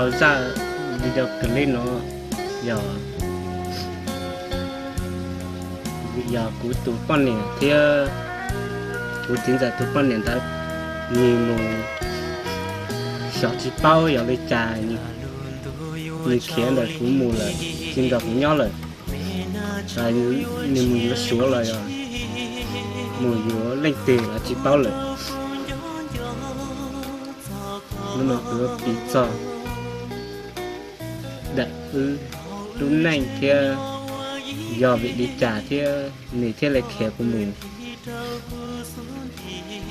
Zaj video clip no yog, yog kuv tus poj niam thiab kuv txiv ntxawm tus poj niam ntawd, nws mus xyov tsis paub yog li cas, nws khiav ntawm kuv mus lawm, tsis nrog kuv nyob lawm. Nws mus yuav Suav los yog mus yuav leej twg los tsis paub lawm. Hnub no kuv yuav piv txog ntawm wb lub neej thiab yog vim li cas thiab nws thiaj li khiav kuv mus.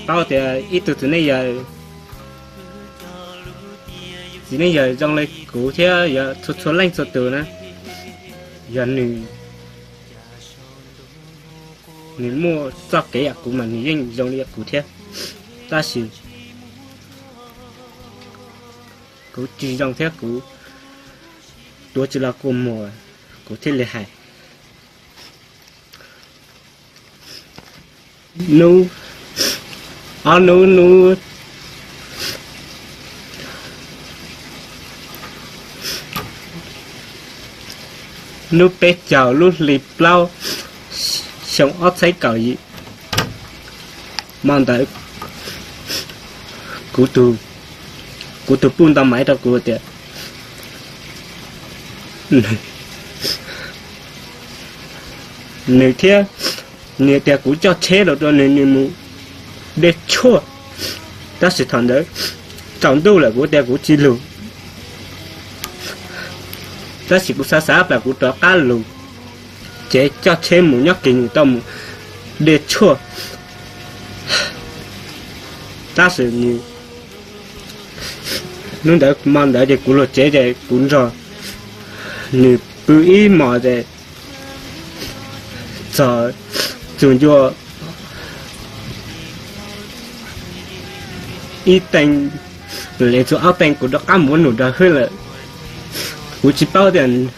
Paub tias ib tug txiv neej yawg, txiv neej yawg zoo li kuv thiab yog txhua txhua leej txhua tus na, yog nws, nws muaj txoj kev yam kuv mas nws yeej zoo li yam kuv thiab. Tab sis kuv tsis zoo thiab kuv tuav tsis los kua muag, kuv thiaj li hais. Hnub, ob hnub, hnub, hnub peb caug lub hli plaub, xyoo ob txhiab kaum yim, hmo ntawd kuv tus, kuv tus puj ntaus maiv rau kuv tias nws thiab, nws tias kuv coj tsheb los rau nws, nws mus dej tshuaj. Tab sis thaum ntawd tsaus ntuj lawm kuv tias kuv tsis lug, tab sis kuv xav xav plam kuv rov qab lug tsev coj tsheb mus nyob kiag nws tau mus dej tshuaj. Tab sis nws, hnub ntawd hmo ntawd ces kuv lug tsev ces kuv nrog nws pw ib hmos ces txog txug ncua ib teev, le txug ob teev kuv rov qab mus ua num nrog hwb lawm. Kuv tsis paub tias nws,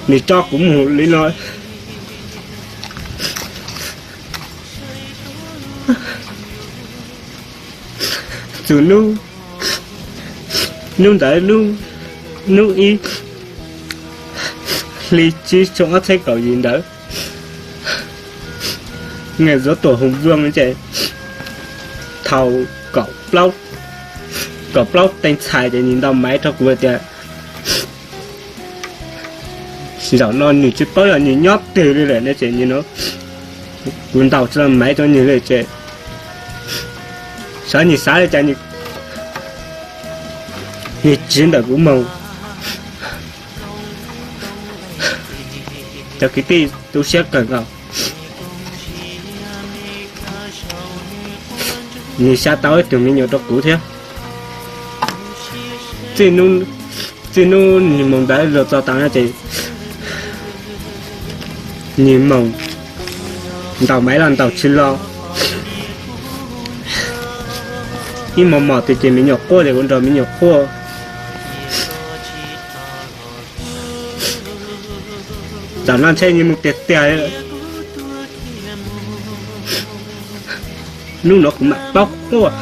nws tso kuv mus li no. Txug hnub, hnub ntawd, hnub ib hli tsib xyoo ob txhiab kaum yim ntawd, nws zuav tuam hum zoo ces thaum kaum plaub teev txhais ces nws ntaus maiv rau kuv tias zaum no nws tsis paub yog nws nyob twg li lawm no ces kuv ntaus tsis tau maiv rau nws li ces xyov nws xav li cas, nws tsiv ntawm kuv moog. Cov kwv tij tu siab kawg nkaus. Nws xa tau ib tug me nyuam rau kuv thiab. Txij hnub nws moog ntawd los txog tav no ces nws moog ntaus maiv los ntaus tsis los. Ib hmos mos twg ces me nyuam quaj ces kuv nrog me nyuam quaj. Tam no ntshe nws moog tiag tiag. Hnub no kuv mam paub quaj.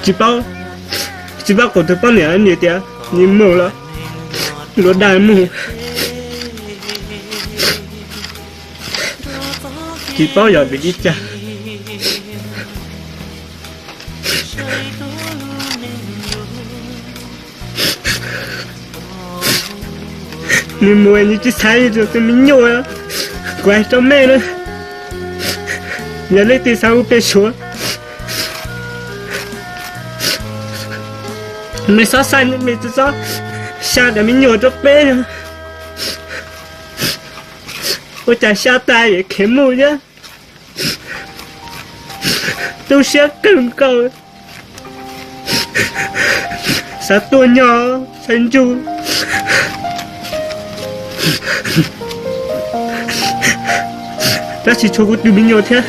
Tsis paub, tsis paub kuv tus poj niam nws tias nws moog los luag dag moog. Tsis paub yog vim li cas. Nws mus nws tsis xaiv nws tus me nyuam, kuv hais rau mej na, yog leej twg xav ua pej suav, mej xob xaiv, mej tsis xob xa cov me nyuam rau peb. Ua cas xa tas es khiav mus thiab. Tu siab kawg nkaus. Xav tuag nyo, xav ntsug, tab sis tshuav kuv tus me nyuam thiab,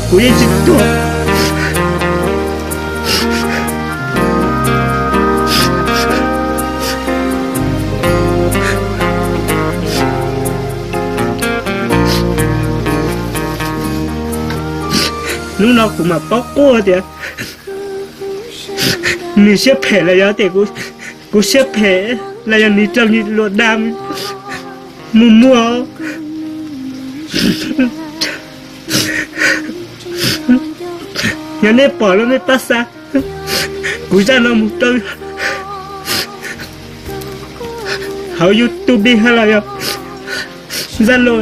kuv yeej tsis tuag. Hnub no kuv mam paub quaj tias nws siab phem los yog tias kuv siab phem los yog nws raug nws luag dag mus muag. Yog nej pom no nej pab xa kuv zaj no mus rau hauv YouTube hab los yog Zalo.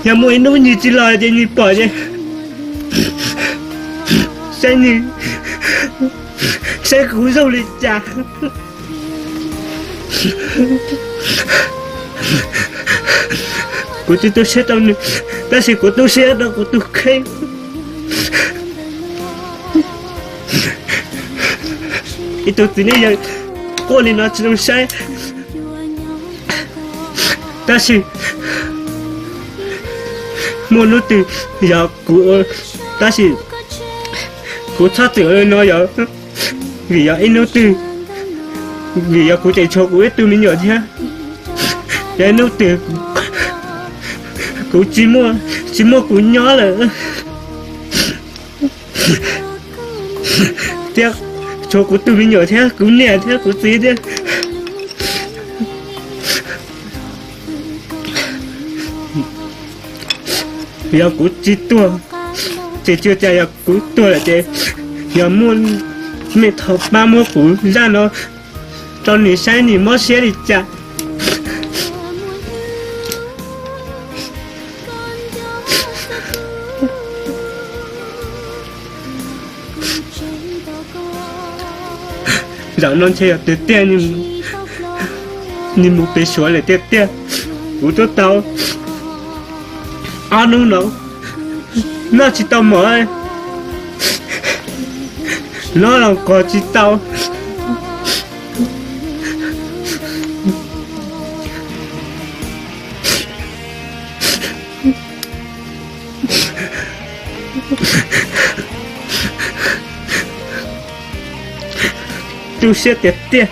Yog muaj ib hnub nws tsis los ces nws pom ces saib nws, saib kuv zoo li cas. Kuv tsis tu siab rau nws, tab sis kuv tu siab rau kuv tus kheej. Ib tug txiv neej yawg quaj li no tsis zoo saib, tab sis muaj hnub twg yog kuv, tab sis kuv txhob txwm ua li no yog vim yog ib hnub twg, vim yog kuv tseem tshuav kuv ib tug me nyuam thiab. Yog ib hnub twg kuv tsis muaj, tsis muaj kuv nyob lawm thiab, tshuav kuv tus me nyuam thiab kuv niam thiab kuv txiv thiab, yog kuv tsis tuag, tsis ua cas, yog kuv tuag lawm ces yog muaj, nej thov pab muab kuv zaj no rau nws saib nws mob siab li cas. Zaum no ntshe yog tiag tiag, nws mus pem Suav lawm tiag tiag. Kuv twb tau ob hnub no noj tsis tau mov, noj los qos tsis tau. Tu siab tiag tiag.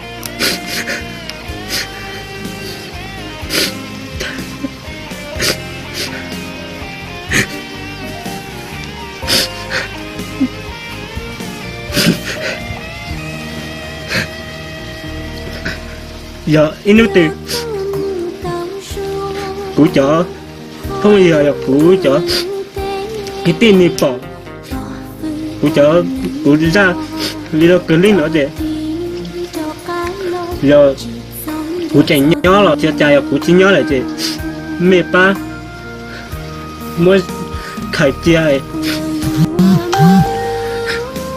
Yog ib hnub twg kuv cov phooj ywg, yog kuv cov kwv tij nws pom kuv cov, kuv zaj video clip no ces yog kuv tseem nyob los tsis ua cas, yog kuv tsis nyob lawm ces mej pab muab khaws cia ib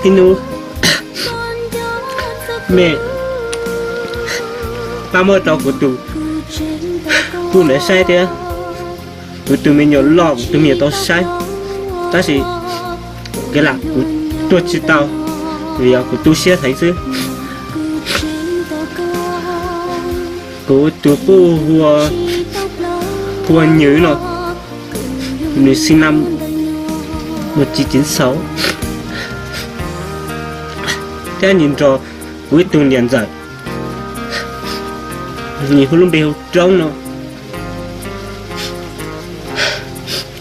hnub, mej pab muab rau kuv tus puj ntawd saib thiab, kuv tus me nyuam loj, kuv tus me nyuam tau saib. Tab sis kev lam kuv tuag tsis tau, vim yog kuv tu siab heev xwb. Kuv tus puj hu ua Nyws no, nws xib nam mus tsis ceev xaus, thiab nws nrog kuv ib tug niam ntxawm, nws hu lub npe hu Roob no.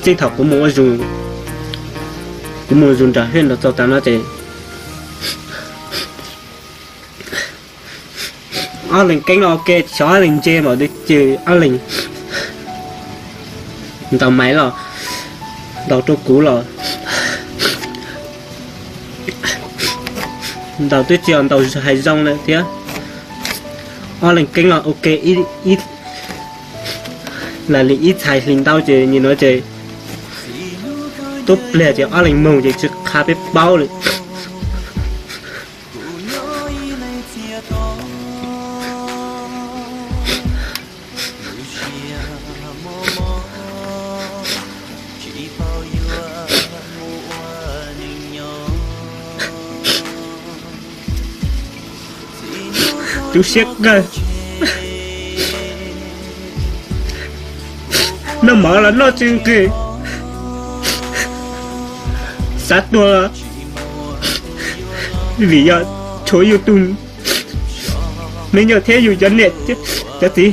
Txij thaum kuv mus ua, kuv mus zus nram hwj nrog txog tas no ces ob leeg keeb los ua ke, xyov ob leeg ntse mas twb ces ob leeg ntaus maiv los ntaus rau kuv los ntaus twb tsis yog ntaus hais zoo lawm thiab. Ob leeg keeb los ua ke ib, lam li ib txhais hlis ntau ces nim no ces tub pliag ces ob leeg moog ces tsis qha peb paub li. Tu siab kawg. Noj mov los noj tsis nqis, xav tuag los vim yog tshuav yus tus me nyuam thiab yus cov niam cov txiv.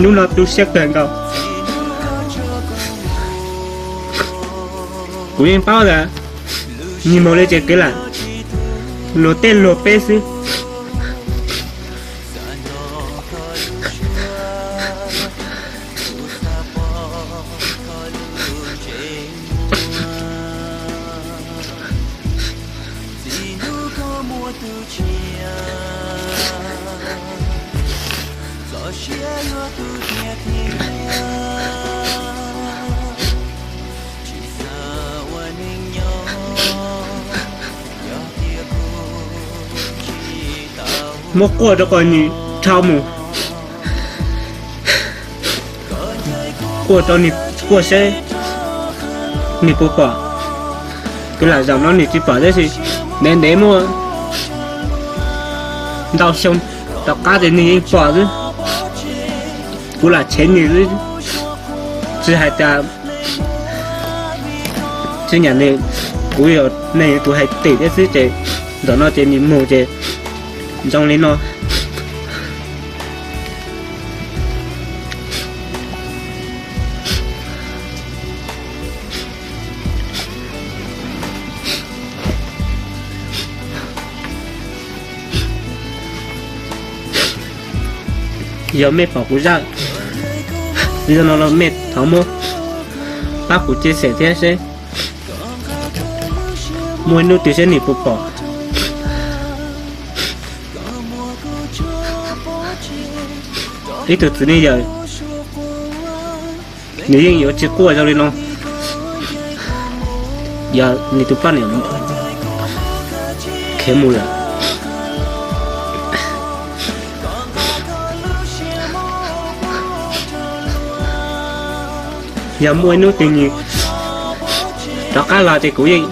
Hnub no tu siab kawg nkaus. Kuv yeej paub tias nws mus li ces kuv lam luag tej luag peb xwb. Muab quaj rau kom nws dhau mus. Quaj rau nws, quaj seb nws puas pom. Kuv lam zaum no nws tsis pom tab sis ntev ntev muaj ntau xyoo tom qab ces nws yeej pom xwb. Kuv lam tshev nws xwb, tsis hais tias tsis nyam nws, kuv yog neeg kuv hais tim thiab xwb ces zaum no ces nws mus ces zoo li no. Yog mej pom kuv zaj video no los mej thov muab pab kuv chia sẻ thiab seb muaj ib hnub twg seb nws puas pom. Ib tug txiv neej yawm nws yeej yuav tsis quaj zoo li no. Yog nws tus poj niam khiav mus lawm, yog muaj ib hnub twg nws rov qab los ces kuv yeej,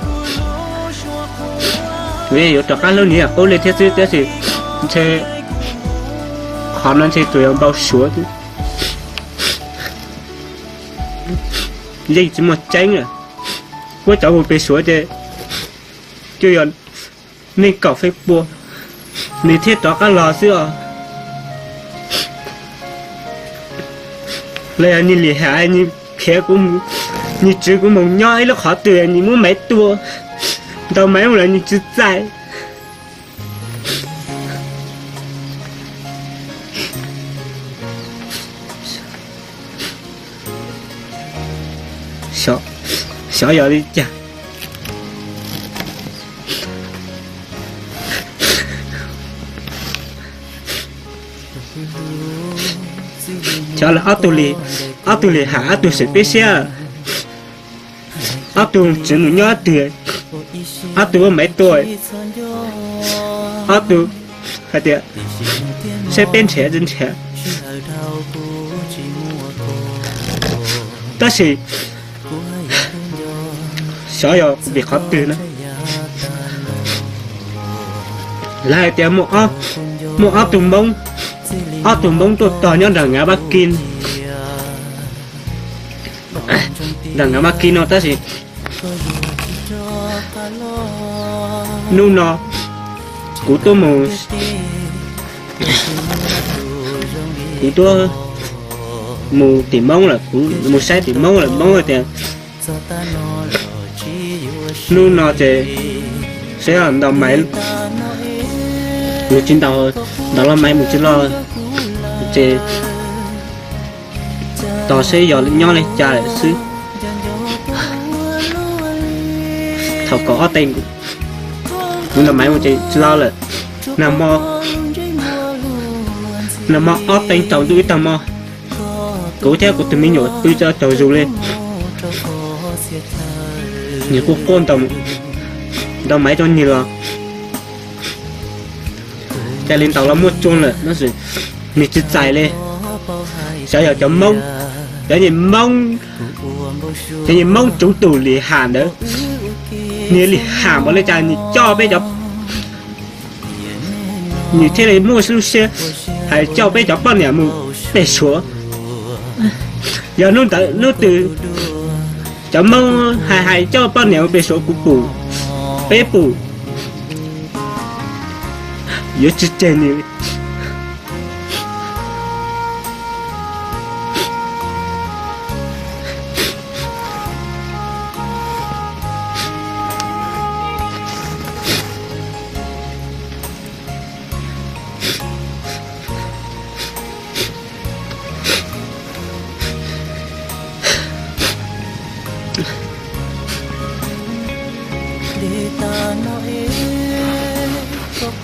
kuv yeej yuav rov qab hlub nws ib yam qub li thiab xwb, tab sis ntshe qhov no ntshe tsuas yog npau suav, yeej tsis muaj tseeb lawm. Puab cov mus pem Suav ces cuaj yog neeg kaum feem pua nws thiaj rov qab los xwb os. Los yog nws lim hiam, nws khiav, nws tswv kuv mus nyob ib lub qhov twg, nws muab maiv tua, ntaus maiv mus los nws tsis txais. Xyov yog li cas. Xyov ob tug li, ob tug li ham ob tug seem peb siab. Ob tug tsis mus nyob ob tug, ob tug ua maiv tua, ob tug hais tias saib peb nrhiav tsis nrhiav. Tab sis xyov yog vim qhov twg na. Lawv hais tias muaj ob tug Hmoob, ob tug Hmoob tuaj tog nyob nram Nkav Vab Kis, nram Nkav Vab Kis no tab sis hnub no kuv tuaj mus, kuv tuaj mus tim Hmoob lawm, kuv mus saib tim Hmoob lawm, Hmoob hais tias hnub no ces saib ntaus maiv, mus tsis ntaus, ntaus los maiv mus tsis los ces tos saib yog nyob li cas lawm xwb. Thaum kaum ob teev kuv ntaus maiv mus ces tsis los lawm. Nag hmo ob teev tsaus ntuj ib tag hmo, kuv thiab kuv tus me nyuam pw tsaug zog li, nws quaj quaj ntaus maiv rau nws los cas li ntaus los muaj tsuaj lawm, nws tsis txais li. Xyov yog cov Hmoob, cov niag Hmoob, cov niag Hmoob tsuv tus lim ham ntawd, nws lim ham npaum li cas nws coj peb cov nws thiaj li muaj lub siab hais coj peb cov poj niam mus pem Suav. Yog hnub ntawd hnub twg cov Hmoob hais hais coj poj niam mus pem Suav kuv pum, peb pum, yuav tsis tseg nws li.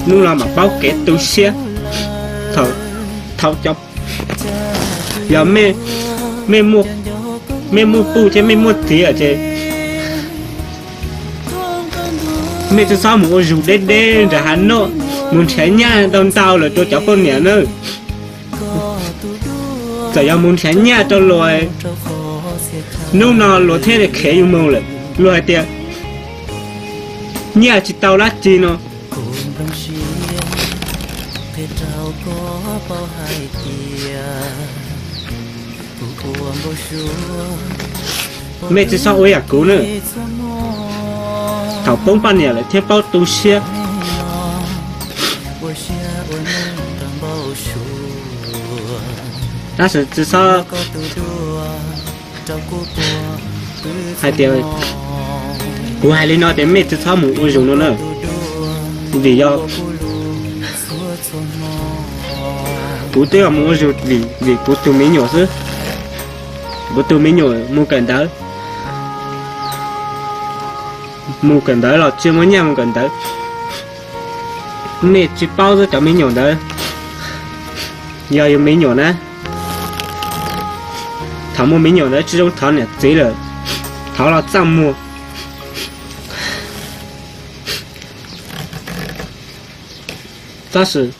Hnub no mam paub kev tu siab. Thaum, thaum cov, yog mej, mej muaj puj thiab mej muaj txiv lawm ces mej tsi txhob mus ua zug deb deb nram hav noj, mus nrhiav nyaj ntau ntau lawm rau cov poj niam na. Txawm yog mus nrhiav nyaj rau luag, hnub no luag thiaj li khiav yus mus lawm. Luag hais tias nyaj tsis tau dab tsi no. Mej tsi txhob ua yam kuv na. Thaum poob poj niam lawm thiaj paub tu siab. Tab sis tsi txhob hais tias, kuv hais li no tias mej tsi txhob mus ua zug no na. Vim yog kuv twb mus ua zug vim, vim kuv tus me nyuam xwb. Kuv tus me nyuam mus kawm ntawv, mus kawm ntawv los tsi muaj nyaj mus kawm ntawv. Mej tsi paub xwb cov me nyuam ntawd yog yus me nyuam na. Thaum muaj me nyuam ntawd tsi zoo thov niam txiv lawm, thov los txaj muag. Tab sis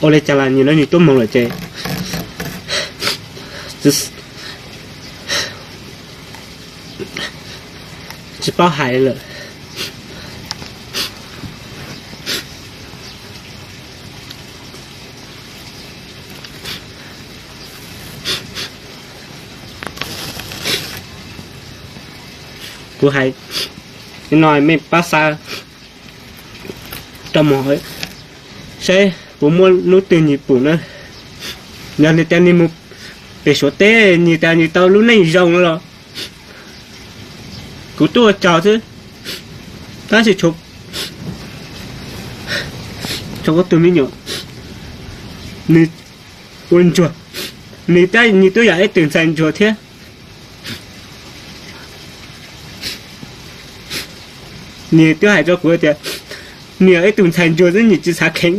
ua li cas los nws lawv nws tuaj moog lawm ces tsis paub hais lawm. Kuv hais no mej pab xa rau mog, saib puas muaj hnub twg nws pum na. Yog nws tas nws mus pem Suav teb nws tas nws tau lub neej zoo no los kuv tuaj ua tsaug xwb. Tab sis tshuav kuv tus me nyuam, nws ua ntsuag, nws tab nws twb yog ib tug ntxhais ntsuag thiab. Nws twb hais rau kuv tias nws yog ib tug ntxhais ntsuag xwb nws tsis xav kheev,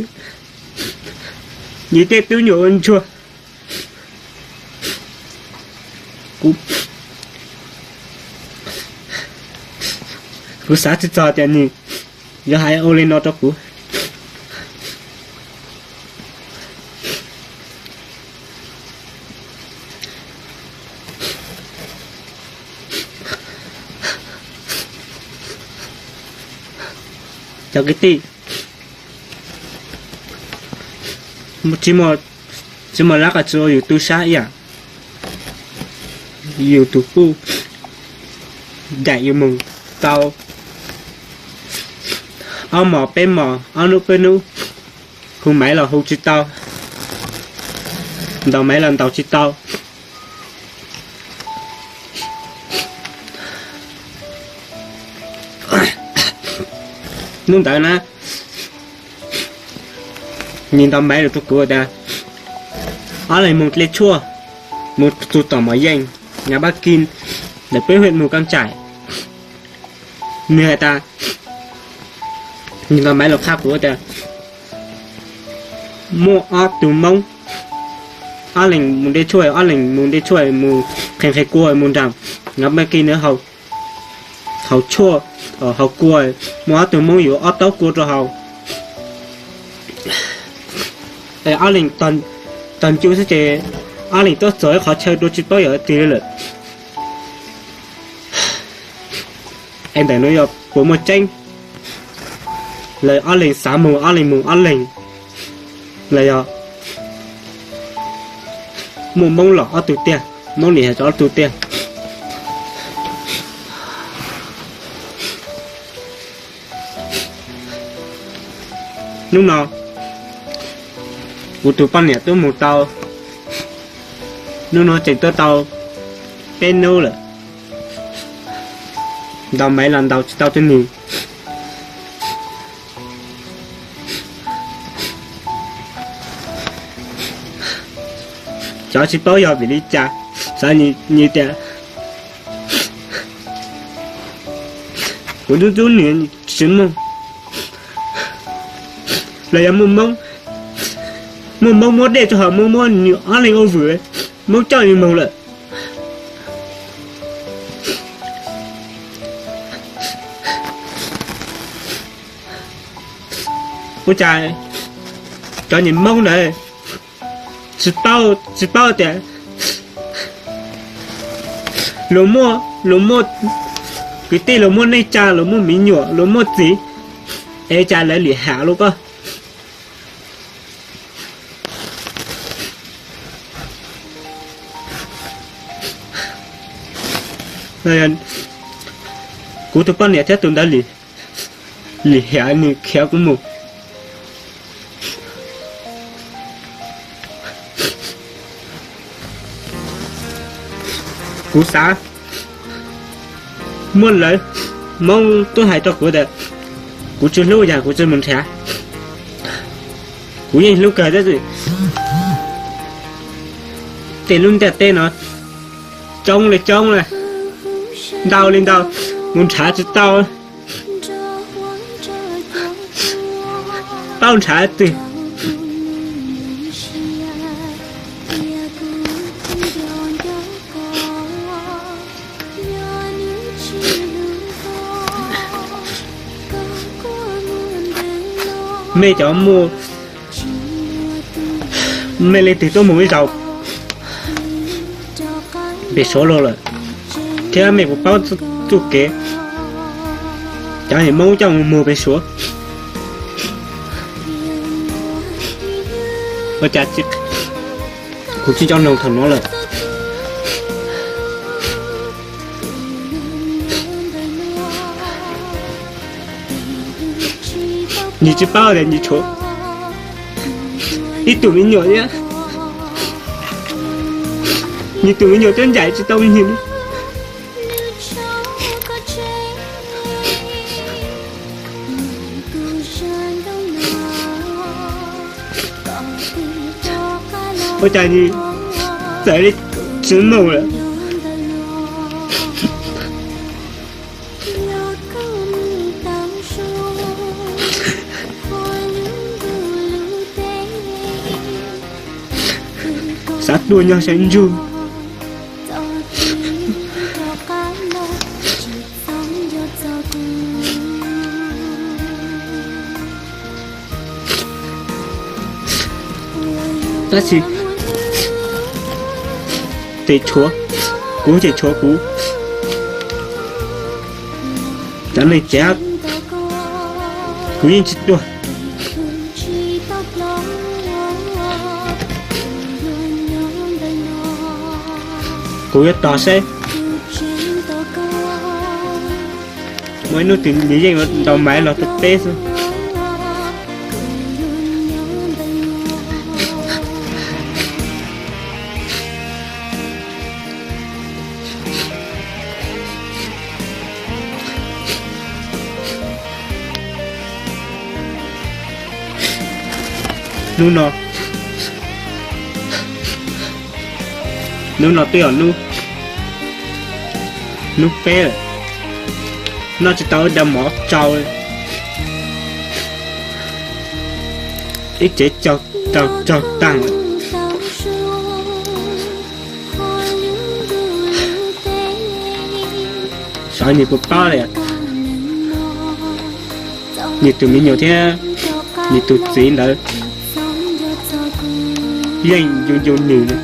nws tej tub nyuam ua ntsuag. Kuv xav tsis txog tias nws yuav hais ua li no rau kuv. Cov kwv tij, tsis muaj lab qas tsis ua yus tub sab ib yam. Yus tus puj daim yus mus tau ob mos peb mos, ob hnub peb hnub, hu maiv los hu tsis tau, ntaus maiv los ntaus tsis tau. Hnub ntawd na, nws ntaus maiv los rau kuv tias, ob leeg mus dle tshuaj, mus txug tom Mos Yeej, Ngã Ba Ki, ntawm peb huyện Mù Cang Chải. Nws hais tas, nws ntaus maiv los qha kuv tias muaj ob tug Hmoob, ob leeg mus dle tshuaj, ob leeg mus dle tshuaj mus qhia qhia kua mus nram Ngã Ba Ki na, haus tshuaj, haus kua, muaj ob tug Hmoob yuav ob taub kua rau haus. Ob leeg tog ncu xwb ces ob leeg tuaj txog ib qhov chaw dua tsis paub yog twg li lawm. Es ntawm no yog puas muaj tseeb? Lawv ob leeg xav mus ob leeg mus ob leeg, los yog muaj Hmoob los ob tug tiag, Hmoob nim hais rau ob tug tiag. Hnub no kuv tus poj niam twb mus tau, hnub no tseem tuaj tau peb hnub lawm, ntaus maiv los ntaus tsis tau rau nws. Cov tsis paub yog vim li cas, xav nws tias kuv ntxub ntxub nws tsis moog. Los yog muaj Hmoob, muaj Hmoob muab dej rau hauv, Hmoob muab nws ob leeg ua vwm, Hmoob coj nws moog lawm. Ua cas cov niag Hmoob ntawd tsis paub, tsis paub tias luag muaj, luag muaj kwv tij, luag muaj neej tsa, luag muaj me nyuam, luag muaj txiv, es cas lawv lim hiam rau koj? Kuv tus poj niam thiab tus ntawd lim hiam, nws khiav kuv mus. Kuv xav muaj lawv Hmoob twb hais rau kuv tias kuv tsis hlub yog kuv tsis mus nrhiav. Kuv yeej hlub kawg, tab sis tej lub ntiaj teb no coob li coob, ntau li ntau, mus nrhiav tsis tau. Paub nrhiav twg. Mej cov muaj, mej leej twg tuaj mus ib zaug pem Suav los lawm, thiab mej puas paub txuj kev cov niag Hmoob coj mus mus pem Suav? Ua cas kuv tsis nco noog thaum no lawm? Nws tsis paub tias nws tshuav ib tug me nyuam thiab, nws tus me nyuam twb ncaim tsis tau nws li. Ua cas nws txawm li tsis mus lawm? Xav tuaj nyob sab ntsug. Tab sis ces tshuav kuv, ces tshuav kuv, cov neeg tsev kuv yeej tsis tuaj. Kuv yuav tos seb muaj ib hnub twg nws yeej ntaus maiv los rau peb xwb. Hnub no, hnub no twb yog hnub, hnub peb lawm, noj tsis tau ib daig mov tsau, ib tsev tsau, tsau taag lawm. Xyov nws puas paub li, nws tus me nyuam thiab nws tus txiv ntawd yeej ncu ncu nws li.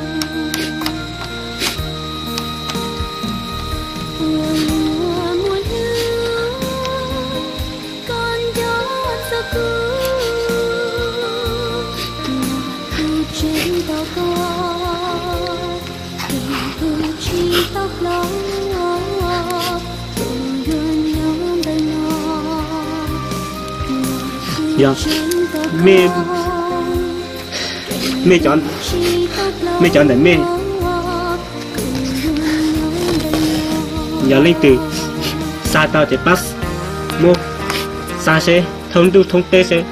Yog mej, mej cov, mej cov ntawm mej yog leej twg xa tau ces pab muab xa seb thoob ntuj thoob teb seb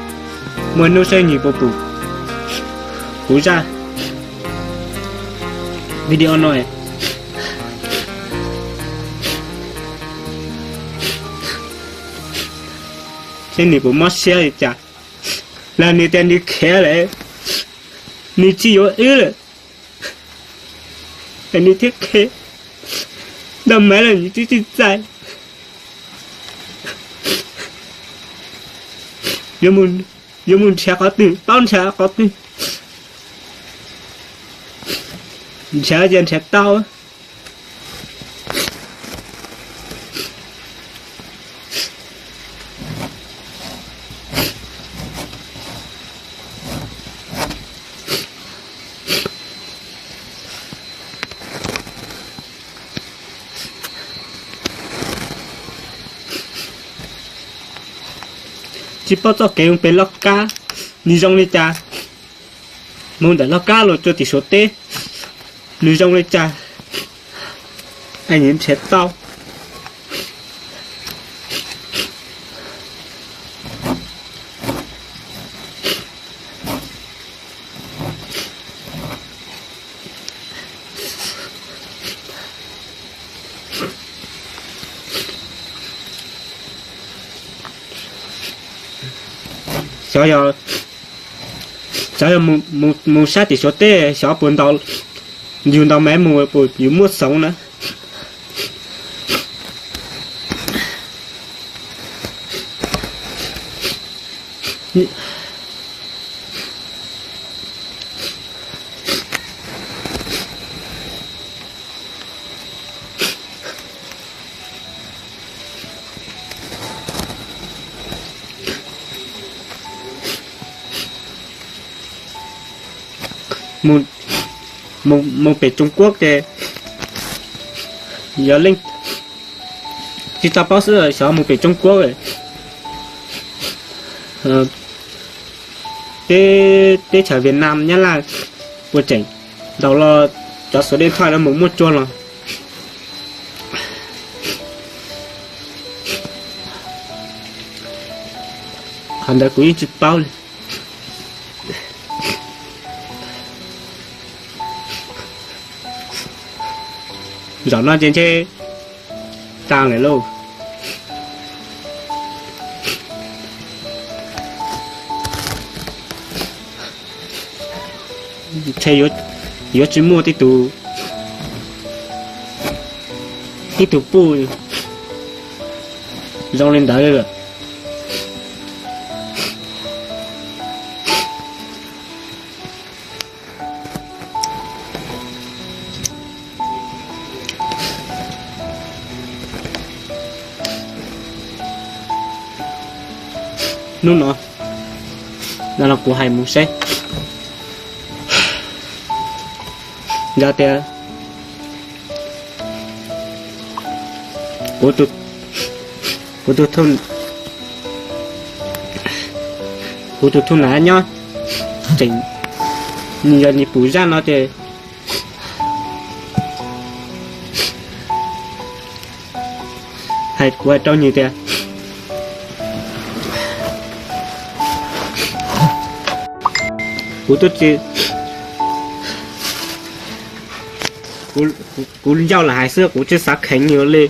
muaj hnub seb nws puas pum kuv zaj video no. Seb nws puas mob siab li cas. Los nws tias nws khiav lawm, nws tsis yuav wb lawm, nws thiaj khiav. Nta maiv lawm nws twb tsis txais. Yuav mus nrhiav qhov twg, paub nrhiav qhov twg? Nrhiav ces nrhiav tau. Tsis paub txoj kev mus pem Loj Kab nws zoo li cas, mus ntawm Loj Kab los rau tim Suav teb nws zoo li cas, es nws nrhiav tau. Xyov yog, xyov yog mus sab tim Suav teb xyov puas ntaus, yus ntaus maiv mus puas yus muaj xoov na. Mus pem Tsoob Kuab ces yog leej tsis tau paub xwb xyov mus pem Tsoob Kuab, teb chaws Vietnam Nyab Laj puas tseem ntaus los cov xuv dej thoj no mus muaj tsuag los. Qhov ntawd kuv yeej tsis paub li. Zaum no ces ntshe tag lawm lauj. Ntshe yuav tsis muaj tib tug, tib tug puj zoo li ntawd lawm. Hnub no, no kuv hais mus seb. Yog tias kuv tus, kuv tus thu nav nyob tseem, yog nws pum zaj no ces hais, kuv hais rau nws tias kuv tub tsis, kuv ncauj lam hais xwb, kuv tsis xav kheev nws li.